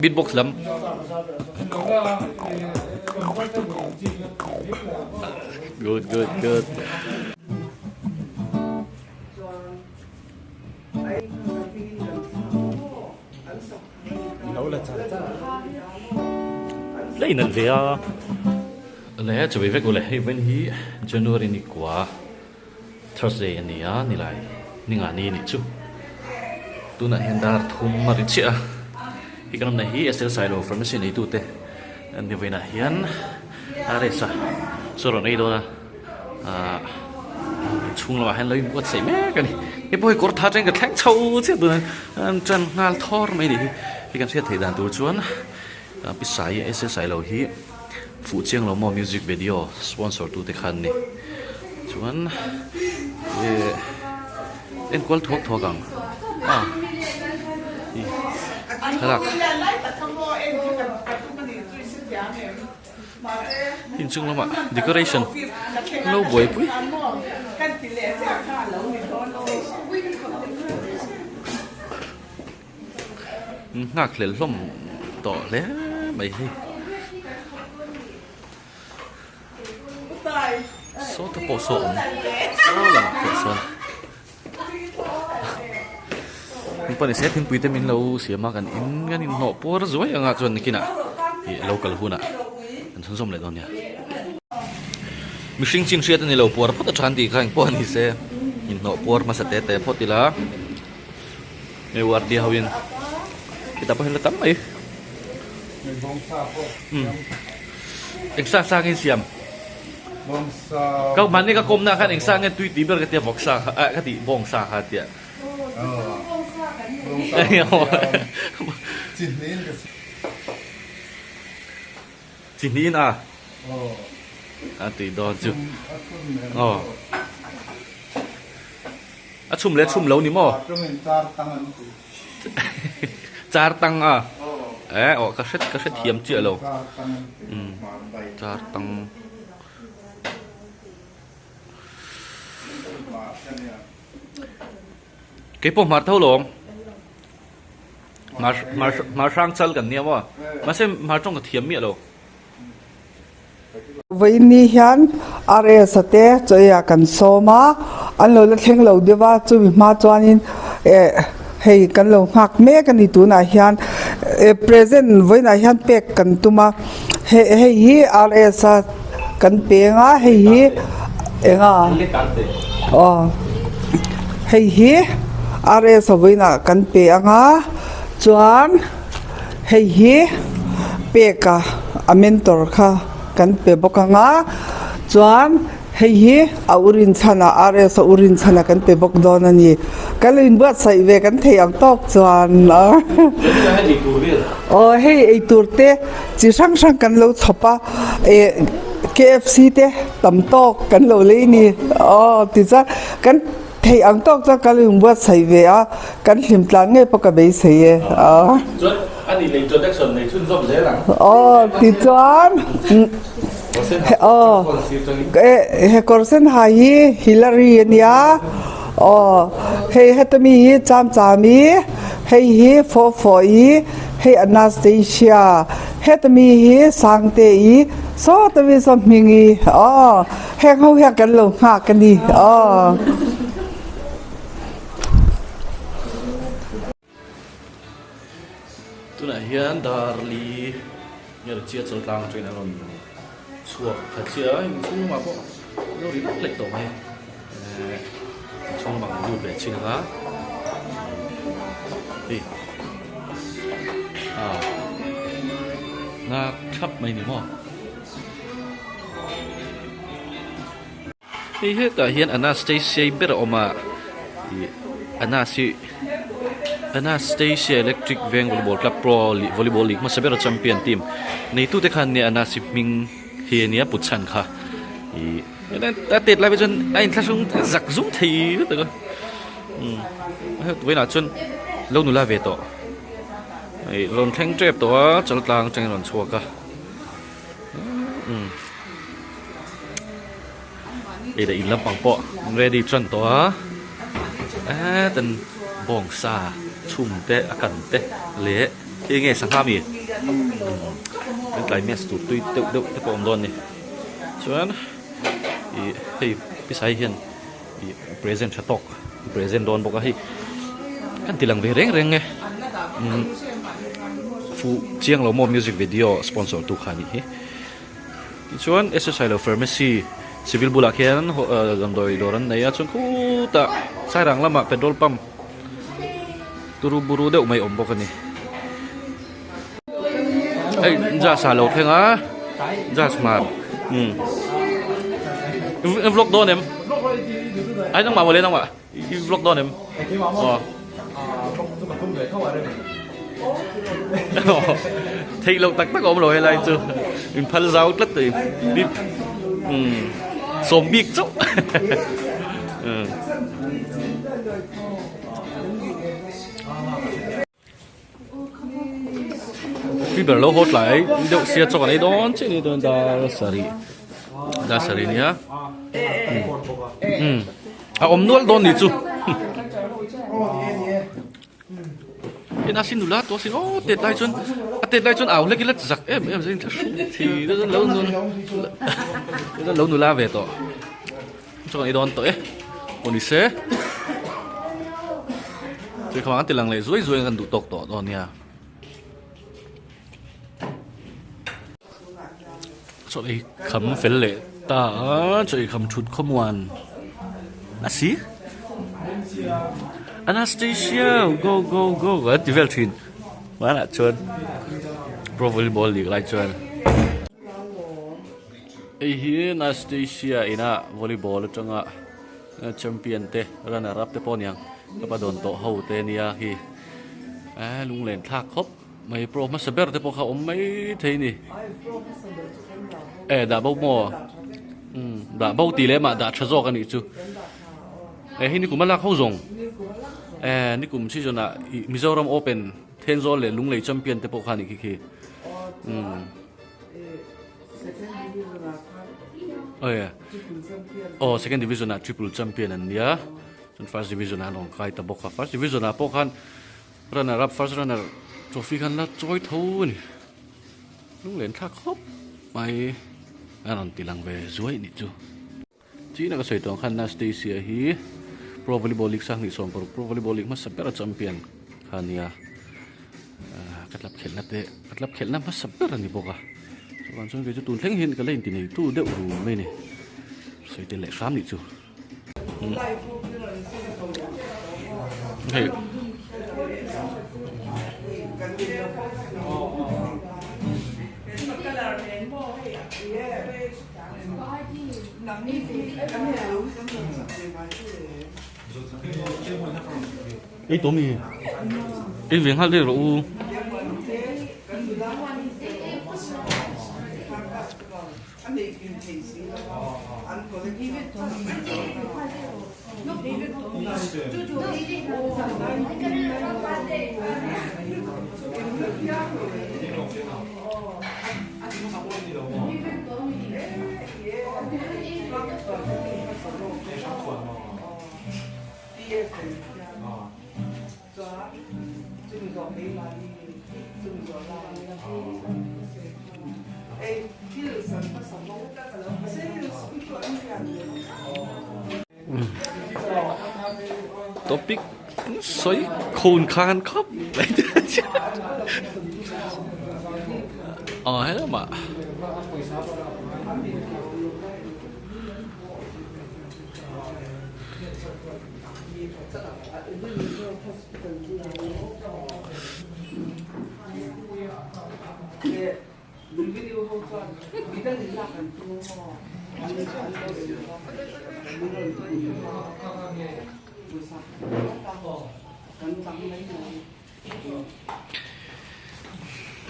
Beatbox lam. Good, good, good. Lei nalh ve a. Le chawi vek ule hei vawiin hi January ni kua Thursday a ni a nilai ni nga ni anih chu. Tunah hian dar thum a ri chiah a. Hi kan awmna hi SL Sailo Pharmacy neitute an ni vawiinah hian RS a chaw rawn ei dawn a. Ahh inchhung lamah hian lo inbuatsaih mek a ni. Hei pawh hi kawr tha atangin ka thleng chho chiah tuna an tan nghal thawr mai a nih hi. Hei kan hriat theih dan tur chuan Pi Sai SS Sailo hi fuh chiang lo maw music video sponsor tute kha an ni. Chuan eh enkual thuak thuak ang a hi thlalak. Inchung lamah decoration lo buaipui. Nghak hlel hlawm tawh hle mai hei. Sawta pawh saw awm saw lamah pawh sawn. Heng pawh ni se thingpui te min lo siam a kan in kan inhnawh puar zuai anga chuan nikinah ih lo kal hunah kan chhunzawm leh dawn nia. Mihring chin hriat a ni lo puar phawt a tha an tih kha eng pawh a ni se inhnawh puar hmasa te te phawt ila hei uardia ho in hetah pawh hian la tam mai umm eng sa sa nge siam. Ka mahni ka kawmna khan eng sa nge tui tih ber ka tia vawk sa kha ah ka tih bawng sa kha tia. Chi hnihin a a tui dawn chu. Aw. A chhum leh chhum lo ni maw? Char tang a. Eh aw ka hre ka hre thiam chiah lo. Umm char tang. Keipawh hmar tho lawm. Hmar hmar hmar hrang chal kan nia maw. Mahse hmar tawng ka thiam miah lo. Vawiinni hian RS-a te chawiah kan sawm a, an lo la thleng lo deuh a, chumi hma chuanin eh hei kan lo nghak mek a ni tunah hian eh present vawiinah hian pek kan tum a, hei hei hi RS-a kan peng a, hei hi eng a aw hei hi RS-a vawiinah kan pe ang a chuan. Hei hi peka a mentor kha kan pe bawk ang a, chuan hei hi a urin chhan a RS a urin chhan a kan pe bawk dawn a ni. Kan lo inbuatsaih ve kan thei ang tawk chuan aw hei eitur te chi hrang hrang kan lo chhawp a, eh KFC te tam tawk kan lo lei ni aw tichuan kan. Theih ang tawk chuan kan inbuatsaih ve a, kan hlim tlan ngei pawh ka beisei e. Chuan a nih leh introduction nei chhunzawm zel ang. Aw tichuan aw he kawr sen ha hi Hillary a nia aw hei heta mi hi Cham Chami hei hi Fo Fo i hei Anastasia heta mi hi Sangte i sawta mi saw Hmingi aw. Heng ho hian kan lo nghak a ni aw. Tunah hian Darli nge Chia Chaltlang atangin a rawn chhuak kha chiah a, inchhung lamah pawh a lo ri lek lek tawh mai. Eh inchhung lamah kan lut leh chin ang a, hei ah nghak thap mai ni maw. Hei hetah hian Anastasia i ber a awm a ih Anas hi Anastasia Electric Veng Volleyball Club Pro Volleyball League hmasa bera champion team neitute khan nia Anas hi hming hi ania put chhan kha ih a tet lai phei chuan a inthlahrung zak zum thei lutuk a umm vawiinah chuan lo nula ve tawh ih rawn thleng tep tawh a chaltlang atangin a rawn chhuak a. Ei leh in lampang pawh ready tan tawh a hetan bawngsa chhum te a kan te leh. Hei nge sangha mi? Kan tlai mess tur tui deuh deuh te pawh a awm dawn a ni. Chuan ih hei pisai hian ih present tha tawk present dawn bawk a hei kan ti lang ve reng reng e umm fuh chiang lo maw music video sponsor tu kha a nih hi. Tichuan SSI lo pharmacy civil bulah khian damdawi dawr an nei a chuan khutah Sairang lamah petrol pump turu buru deuh mai awm bawk a ni. Hei jas a lo thleng a jas hmar umm i vlog dawn em? Ai nangmah mawle nangmah i vlog dawn em? Aw Theih loh tak tak a awm lo helai chu in phal zau tlat tawh i umm sawm bik chauh umm. Pi ber lo haw tlai deuh sia chaw kan ei dawn chiah ni dawn dar sarih dar sarih nia umm a awm nual dawn ni chu en a sin nula tawh sin aw tet lai chuan a tet lai chuan au hlek ila zak em em zin thi lo lo nula ve tawh Chaw kan ei dawn tawh e aw ni se tui kha an ti lang leh zuai zuai kan duh tawk tawh dawn nia chaw ei kham fel leh ta a chaw ei kham thut khawmuan a si Anastasia go go go an ti vel thin hmanah chuan pro volleyball league lai chuan. Hei hi Anastasia ina volleyball atanga champion te runner up te pawh aniang ka pa dawn tawh ho te ania khi eh lunglen thlak khawp mai pro hmasa ber te pawh kha awm mai thei a ni eh dah bo maw umm dah bo tih leh mah dah tha zawk a nih chu eh hei nikum a lak ho zawng eh nikum season ah ih Mizoram open Thenzawl leh Lunglei champion te pawh kha a nih khi khi umm. Aw second division ah triple champion an nia chuan first division ah an rawn kai ta bawk a first division ah pawh khan runner up first runner trophy khan la chawi tho a ni lunglen thlak khawp mai a rawn ti lang ve zuai nih chu. China ka sawi tawh ang khan Anastasia hi Pro Volleyball League sang hnih 16 Pro Volleyball League hmasa bera champion kha a nia. Ah, ka tlap khelhna te, ka tlap khelhna hmasa ber a ni bawk a. Chuvang chuan kei chu tun thleng hian ka la inti neitu deuh ru mai a ni. Sawi tel leh hram nih chu. Hei. Ei tawh mi ei ve nghal daih rawh u. Topic sawi khun khan khawp mai aw helamah.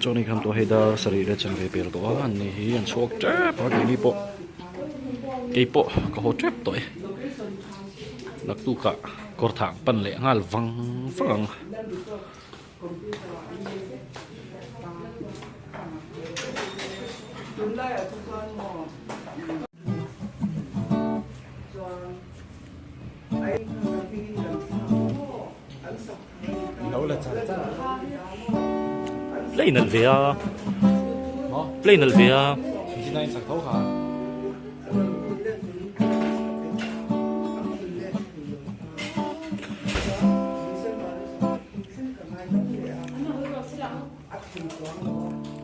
Chuan hei tawh hei dar sarih leh chanve pel tawh a an ni hi an chhuak tep a keini pawh keipawh ka haw tep tawh e naktukah kawr thah pan leh nghal vang vang ang. Play nalh ve a. Play nalh ve a.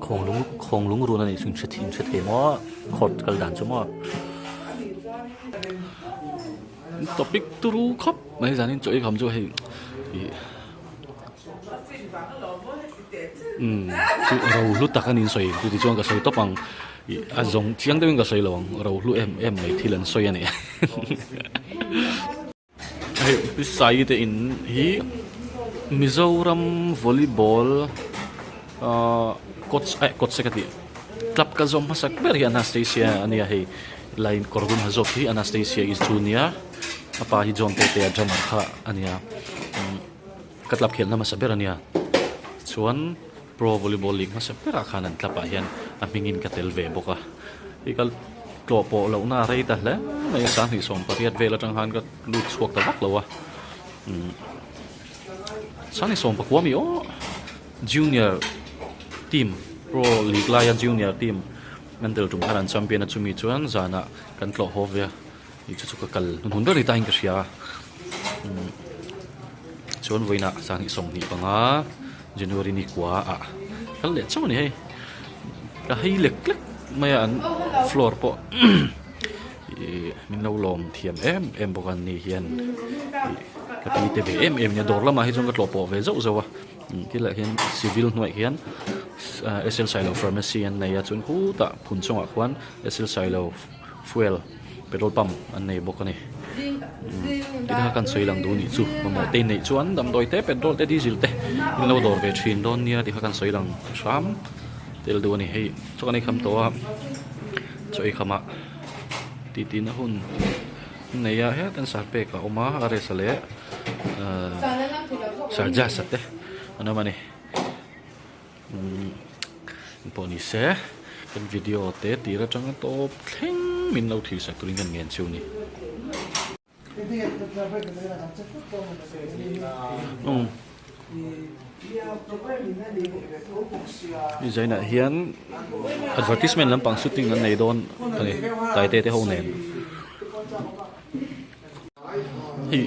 Khawnglung khawnglung run a nih chu in hre in hre thei maw court kal dan chu maw topic turu khawp mai zanin chaw ei kham chu hei ih umm chu ro hlu tak a ni an sawi chu tichuan ka sawi tawp ang ih a zawng chiang deuhin ka sawi lo ang ro hlu em em mai thil an sawi a ni. Hei pi Saii te in hi Mizoram volleyball ahh coach eh coach ka tih club ka zawm hmasak ber hi Anastasia a nia hei line kawr dum ha zawk hi Anastasia i chu nia a pa hi John Tetea drummer kha a nia ka club khelhna hmasa ber a nia chuan Pro volleyball league hmasa berah khan an club ah hian a hmingin ka tel ve bawk a hei ka tlawh pawh lohna a rei ta hle mai a sanghnih 18 vel atang khan ka lut chhuak ta vak lo a umm sanghnih 19 mi aw junior team pro league laia junior team an tel tum khan an champion a chumi chuan zanah kan tlawh haw ve a ih chu chu ka kal hnuhnun ber ni ta in ka hria a umm chuan vawiinah sanghnih 25. January ni kua ah kal leh chauh a ni hei ka hei lek lek mai a an floor pawh ih min lo lawm thiam em em bawk a ni hian ih ka pi te ve em em nia dawr lamah hi chuan ka tlawh pawh ve zauh zauh a thil ah hian civil hnuaiah hian SL Sailo pharmacy an nei a chuan khutah phun chungah khuan SL Sailo fuel petrol pump an nei bawk a ni ti kha kan sawi lang duh nih chu mamawh te neih chuan damdawi te petrol te diesel te in lo dawr ve thin dawn nia ti kha kan sawi lang hram tel duh a ni hei chaw kan ei kham tawh a chaw ei khamah titi na hun nei a hetan sar pek a awm a a resa leh ahh sarjas a te an awm a ni. Umm pawh ni se kan video te tir atanga tawp thleng min lo thil sak turin kan ngen chiu ni. Umm design ah hian advertisement lampang shooting an nei dawn a ni taite te ho nen. Hei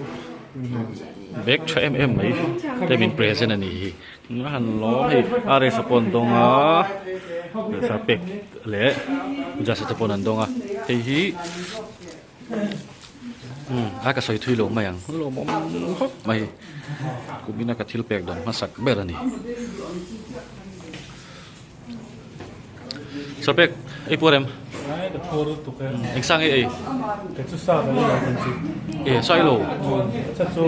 bag tha em em mai te min present a nih hi a han lawm hei RS a pawh an dawng a lehkha pek leh Jasa te pawh an dawng a hei hi umm a ka sawi thui lo mai ang lawmawm khawp mai kumina ka thil pek dawn hmasak ber a ni. Sawrpek, ei puar em? Ai, ka puar lutuk e. Eng sang ei ei? Ka chu sa ka ei lo kan chu. E, sa ei lo? Cha chu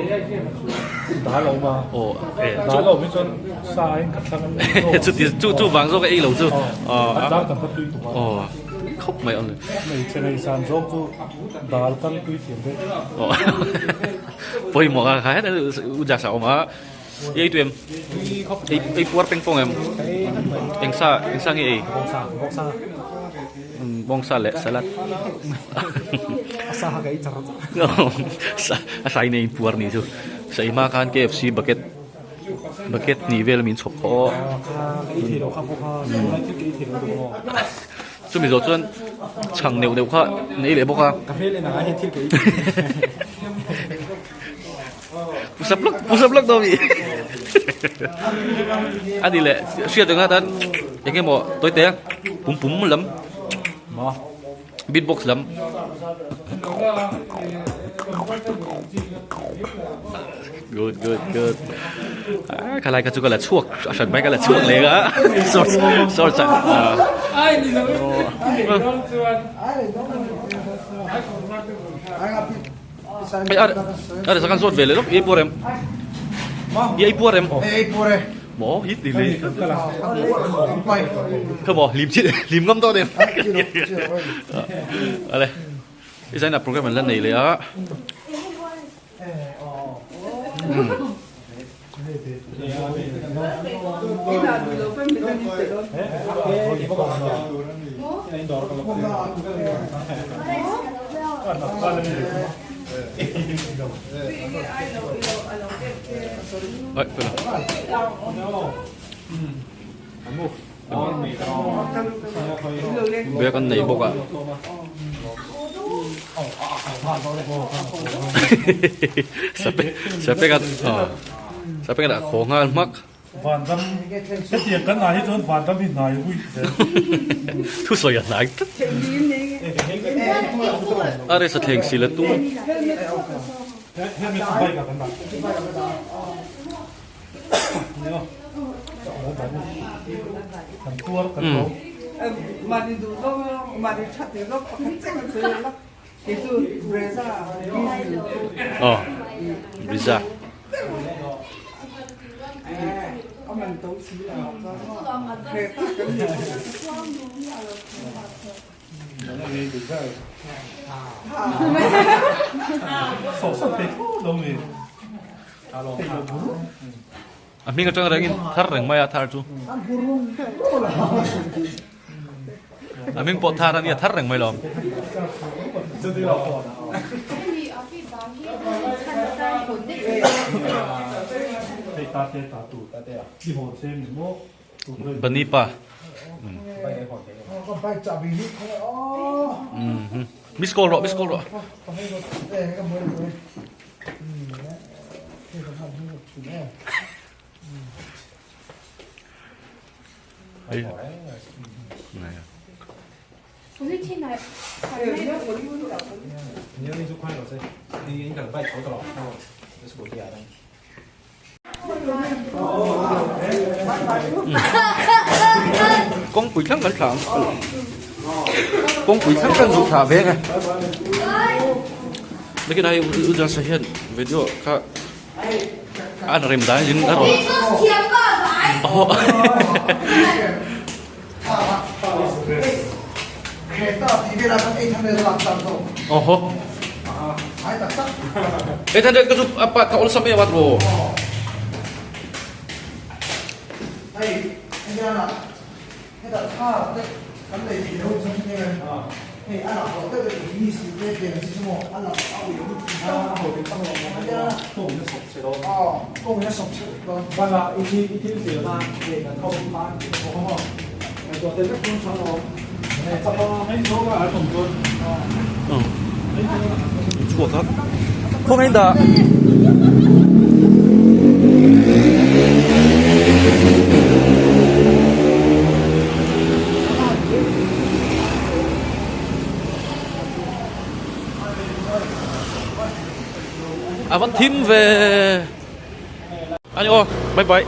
dal a awm a. Aw, e. Dal a awm hi chuan sa aiin ka thlang a. Chu ti chu chu vang zawk a ei lo chu. A dal kan kha tui tuk a. Aw, khawp mai ang. Hmeichhe nei san zawk chu dal kal tui thiam deuh. Aw, pawimawh a kha heta u Jasa a awm a. I ei tu em? Ei ei puar peng pawng em? Eng sa eng sa nge ei? Bawngsa bawngsa. Bawngsa leh salad. A sa ka ei char char. A sa in ei puar ni chu. Sa ei hma khan KFC bucket bucket hnih vel min chhawp khaw. Kha ka ei thei lo kha pawh kha lai thil ka ei thei lo duh maw. Chumi zawh chuan chhang neuh neuh kha an ei leh bawk a. Ka hmel en ang ah hian thil ka ei thei. Pusap lawk pusap lawk dawn mi a ni leh hriat anga tan eng emaw tawi te pum pum lam beatbox lam good good good ah khalai kha chu ka la chhuak a hran mai ka la chhuak leh a short short ah Hei a a resa kan zawt ve leh lawk i ei puar em? I ei puar em? Ei puar e. Maw hi ti lei. Kha maw lim chi lim ngam dawn em? Ale. I zaina program an la nei leh a. Ai, pela. Bag an nei bawk a. Sapek a sapek a khaw nghal hmak. Vanram hetiang kan ah hi chuan vanram hi hnai hui zel. Thusawi a hnai tlat. A resa thleng si la tum. Helmet chu bike ah kan dah. Kan tuar kan lo. Mahni duh zawng mahni that ni zawng pakhat cheng an sawi la. Kei chu Brezza diesel. Aw Brezza. A man to si lo chuan Creta kan ni. A hming atang rengin thar reng mai a thar chu. A hming pawh thar a nia thar reng mai lawm. Bani pa. Miss call rawh, miss call rawh. Kawngpui thleng kan thlah ang kawngpui thleng kan zuk thlah vek a nakin ah hei u Josh-a hian video kha an rem dan in a rawn aw aw haw 800 ka chu a pa ka awlsam em a tiraw Chhuak a khawngaih in dah. A van thim ve ani aw bye bye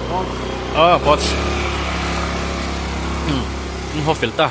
ah watch um haw fel ta.